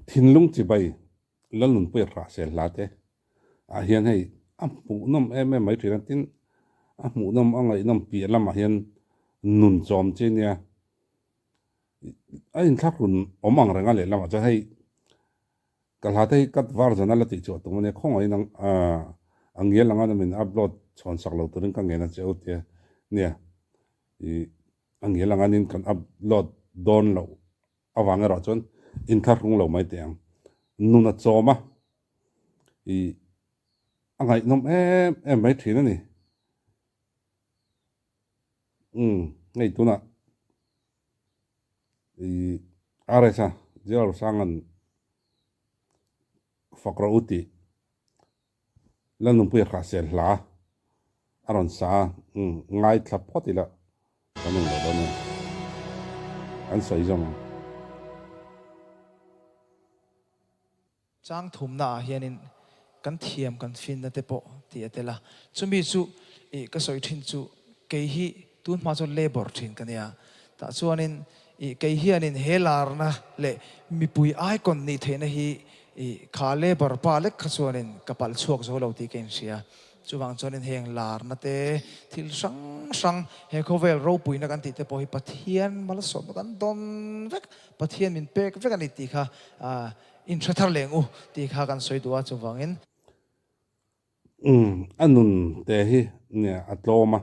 Thinlung chibai Lalnunpuia hrahsel hla te ah hian hei a hmuhnawm em em mai thin a, tin a hmuhnawm a ngaihnawm piah lamah hian nun chawm chi nia a inthlahrun awm ang reng a lehlamah chuan hei ka hla te hi cut version a la tih chhuah tum a nia khawngaihin a ngial anga min upload chhawn sak lo turin ka ngen a che u tia nia ih a ngial anganin kan upload dawn loh avang erawh chuan inthlahrung lo mai teh ang. Nun a chawm a, ih a ngaihnawm em em mai thin a ni. Umm hei tunah ih RS-a Gerald Sanga'n fak rawh u tih Lalnunpuia hrahsel hla a rawn sa a, umm ngaithla phawt ila kan eng lo dawn e, an sawi zawm ang. Chang thumna ah hianin kan thiam kan finna te pawh tih a tel a, chumi chu ih ka sawi thin chu kei hi tun hma chuan labour thin ka nia, tah chuanin ih kei hianin he larna leh mipui icon nih theihna hi ih kha labour pa lek kha chuanin ka palh chhuak zo lo tih ka inhria. Chuvang chuanin heng larna te, thil hrang hrang, he khawvel ropuina kan tih te pawh hi Pathian malsawmna kan dawn vek, Pathian min pek vek a ni tih kha inhre thar leng u tih kha kan sawi duh a, chuvangin. Umm, a nun te hi nia a tlawm a,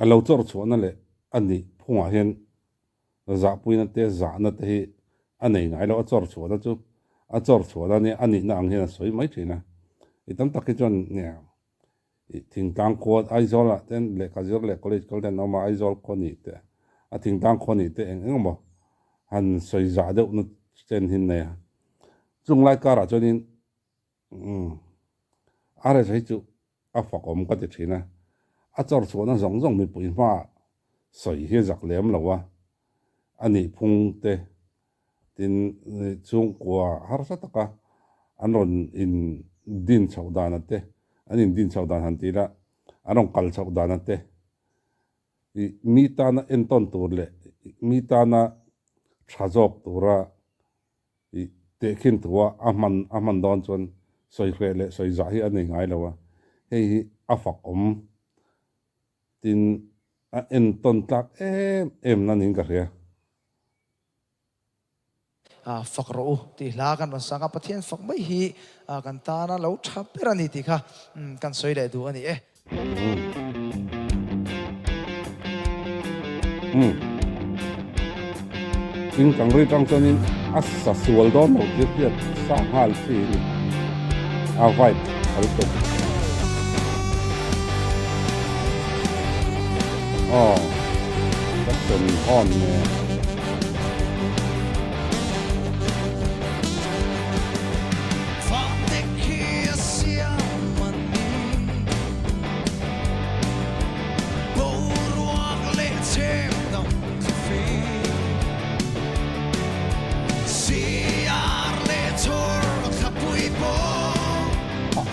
a lo chawrh chhuahna leh a nih phungah hian zahpuina te zahna te hi a nei ngai lo, a chawrh chhuahna chu a chawrh chhuahna nia a nihna ang hian a sawi mai thin a, i tam tak hi chuan nia i thingtlang khua Aizawl ah ten lehkha zir leh college kal ten an awm a, Aizawl khua nih te a thingtlang khua nih te eng eng emaw han sawi zah deuh na chen hi an nei a, chung lai karah chuanin umm RS hi chu a fakawm ka ti thin a, a chawr chhuahna zawng zawng mipui hmaah sawi hi a zak lem lo a, a nih phung te tin chhungkua harsa taka an rawn in din chhoh dana te, an in din chhoh dan han ti ila an rawn kal chhoh dana te ih mi tana entawn tur leh mi tana tha zawk tura I tehkhin thua a hman a hman dawn chuan sawi hreh leh sawi zah hi a nei ngai lo a, hei hi a fak awm tin a entawn tlak em em na niin ka hria. Fak rawh u tih hla kan rawn sang a, Pathian fak mai hi kan tana lo tha ber a ni tih kha kan sawi leh duh a ni e. Tin kang ri tang chuanin a sa sual dawn lo tih hriat sa nghal chi a ni. A vibe a lutuk. Aw Jackson Horn nge.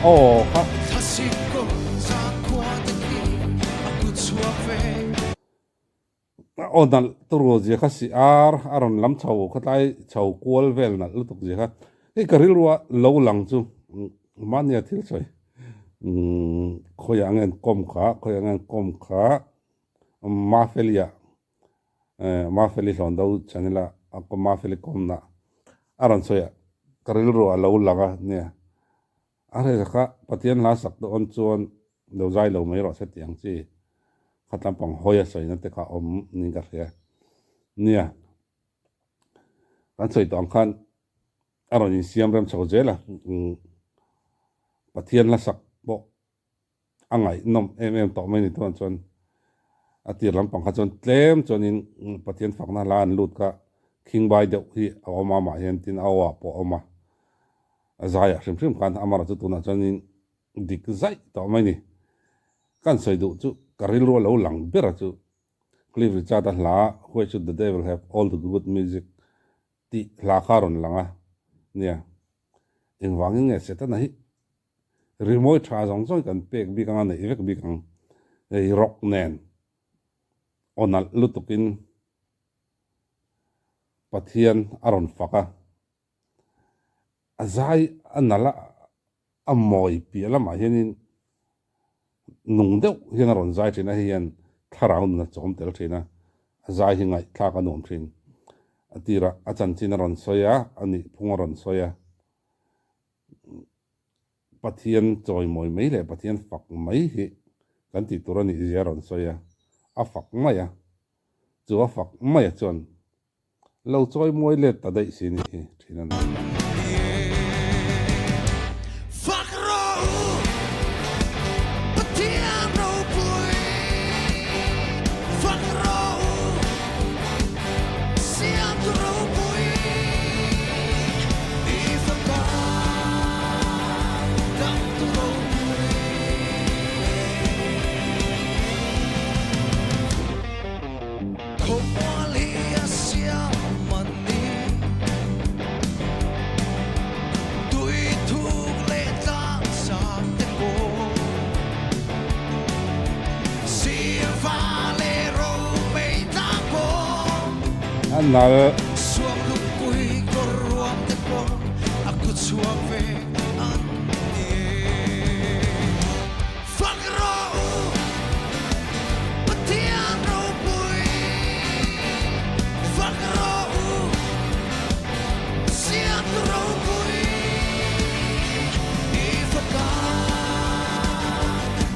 Aw kha. Aw nalh turu zia kha si ar a rawn lam chho khawtlai chho kual vel nalh lutuk zia kha hei ka rilrua lo lang chu mahnia thil sawi khawiah nge an kawm kha khawiah nge an kawm kha Mafelia Mafeli hlawn do channel a Mafeli kawmna a rawn sawi a ka rilrua lo lang a nia A hre kha Pathian hla sak dawn chuan lo zai lo mai rawh se tih ang chi kha tlampang hawi a sawina te kha awm niin ka hria. Nia, kan sawi tawh ang khan a rawn insiam rem chho zel a, Pathian hla sak pawh a ngaihnawm em em tawh mai ni tunah chuan a tir lampang kha chuan tlem chuanin Pathian fakna hla an lut kha khingbai deuh hi a awm a amah hian tin a aw ah pawh a awm a a zaiah hrim hrim khan amaherawhchu tunah chuanin dik zaih tawh mai ni kan sawi duh chu ka rilru a lo lang ber a chu Cliff Richard a hla Why Should the Devil Have All the Good Music tih hla kha a rawn lang a nia engvangin nge Setana hi Rimawi tha zawng zawng kan pek bik ang a, neih vek bik ang. Hei rock nen aw nalh lutukin Pathian a rawn fak a. A zai a nalh a, a mawi piah lamah hianin nung deuh hian a rawn zai thin a, hei hian thlarau nun a chawm tel thin a, a zai hi ngaihthlak a nuam thin. A tirah a chanchin a rawn sawi a, a nihphung a rawn sawi a, Pathian chawimawi mai leh Pathian fak mai hi kan tih tur a nih zia a rawn sawi a, a fak mai a, chu a fak mai a chuan Lo chawi mawi let ta daih si nih hi thin a ni. Fak rawh u, Pathian ropui. Fak rawh u, Siamtu ropui. I faka dangtu ropui. Khawmual hi a siam an ni. Tui thuk leh tlang sang te pawh. Sirva leh romei tlang pawh. A nal. Suam lungpui kawr ruam te pawh a kutchhuak ve an ni e. Fak rawh u, Pathian ropui. Fak rawh u, Siamtu ropui. I faka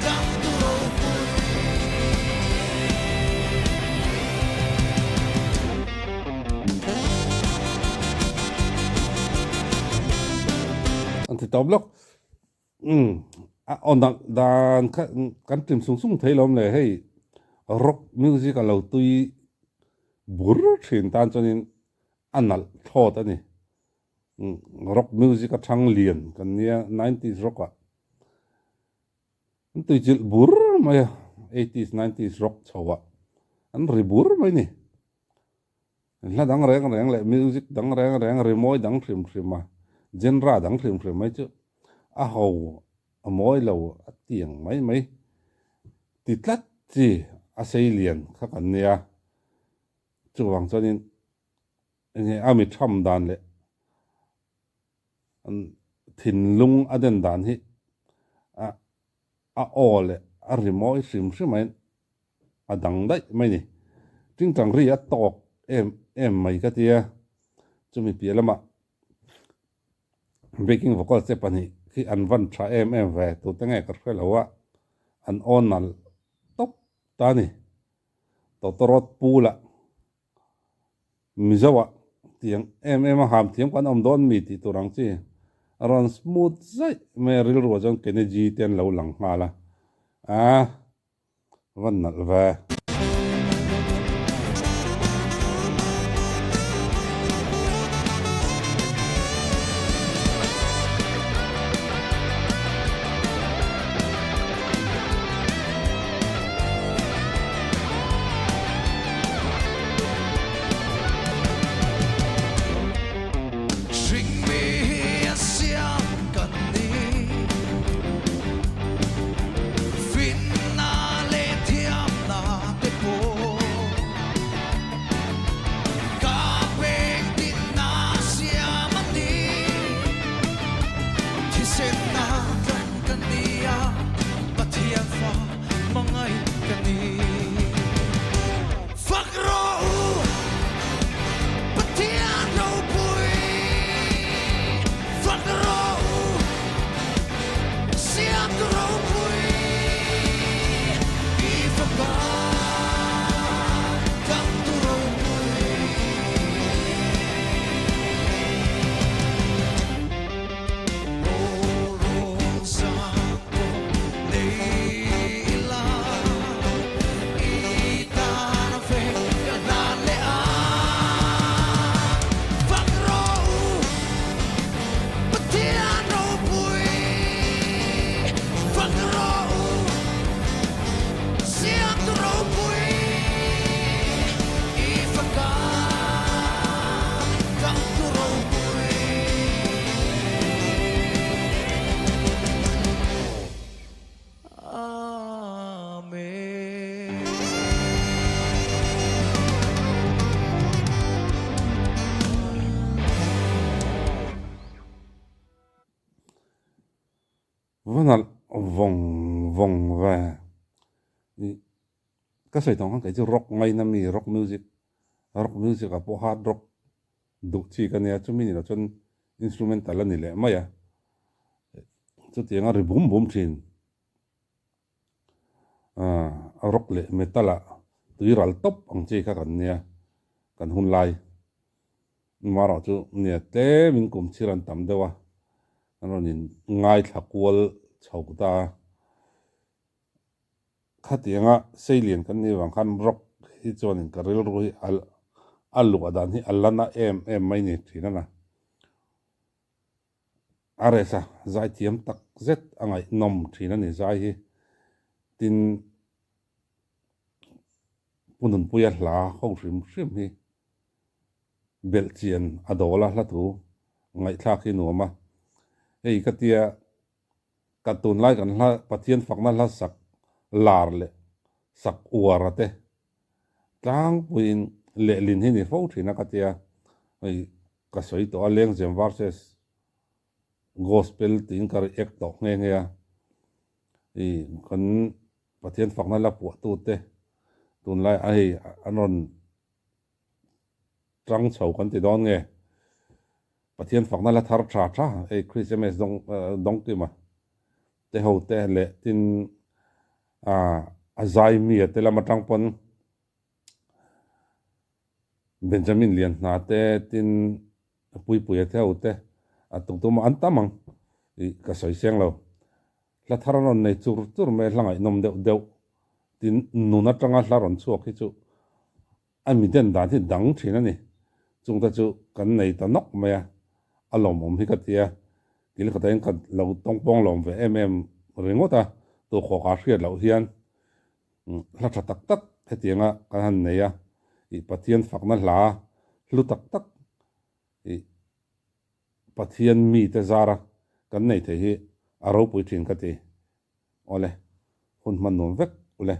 dangtu ropui. An ti tawp lawk. Umm a aw nak dan kha kan ṭim sung sung thei lawm le hei rock music a lo tui bur ṭhin tan chuanin a nalh thlawt a ni. Rock music a ṭhang lian kan nia nineties rock ah an tui chilh bur mai a eighties nineties rock chho ah an ri bur mai ni. Hla dang reng reng leh music dang reng reng rimawi dang hrim hrim a, genre dang hrim hrim mai chu a ho a mawi lo a tiang mai mai ti tlat chi a sei lian kha kan nia. Chuvang chuanin enge a mi tham dan leh thinlung a den dan hi a aw leh a rimawi hrim hrim ain a dang daih mai ni. Tingtang ri a tawk em em mai ka tia, chumi piah lamah backing vocal te pahnih khi an van tha em em ve, tute nge ka hre lo a, an aw nalh tawp ta a ni. Tawtawrawt pu lah Mizoah tiang em em a ham thiam kan awm dawn mi tih tur ang chi a rawn smooth zaih mai a, rilruah chuan Kenny-G te an lo lang nghal a, a van nalh ve. Hringmi hi a siam kan ni. Finna leh thiamna Va nalh vawng vawng ve. Ka sawi tawng khan kei chu rock ngaina mi, rock music, rock music ah pawh hard rock duh chi ka nia, chumi ni lo chuan instrumental a ni leh mai a, chutiang a ri bum bum thin. Aaa rock leh metal ah tui ral tawp ang chi kha kan nia, kan hun lai. Amaherawh chu nia tlemin kum chhir an tam deuh a, an rawn in ngaithla kual chho ta a. Khatianga seilian kan nih vang khan rock hi chuanin ka rilru hi a luah dan hi a la na em em mai ni thin a na. A resa zai thiam tak zet a ngaihnawm thin a ni zai hi. Tin, Pu Nunpuia hla ho hrim hrim hi belhchian a dawl a hla thu ngaihthlak hi nuam a. Hei ka tia Ka tunlai kan hla Pathian fakna hla sak lar leh sak uar a te tlangpuiin lehlin hi ni fo thin a ka tia, hei ka sawi tawh a Lengzem versus Gospel tiin ka react tawh nghe nghe a, i kan Pathian fakna hla puahtute tunlai a hei an rawn Tang chho kan ti dawn nge? Pathian fakna la thar tha tha hei Christmas dawng dawng kima te ho te leh tin a zai mi a te lam atang pawn Benjamin Lianhna te tin Puipuia te ho te a tuk tum an tam ang ih ka sawi seng lo. Hla thar an rawn nei chur chur mai a hla ngaihnawm deuh deuh tin nun atanga hla rawn chhuak hi chu A mi den dan hi dang thin a ni. Chungte chu kan nei ta nawk mai a, a lawmawm hi ka ti a. Kil khatah hian ka lo tawngpawng lawm ve em em ringawt a, tukhawkah hriat loh hian hla tha tak tak hetianga kan han nei a, ih Pathian fakna hla hlu tak tak ih Pathian mite zara kan nei thei hi a ropui thin ka ti. Awle, hun hman nuam vek ule.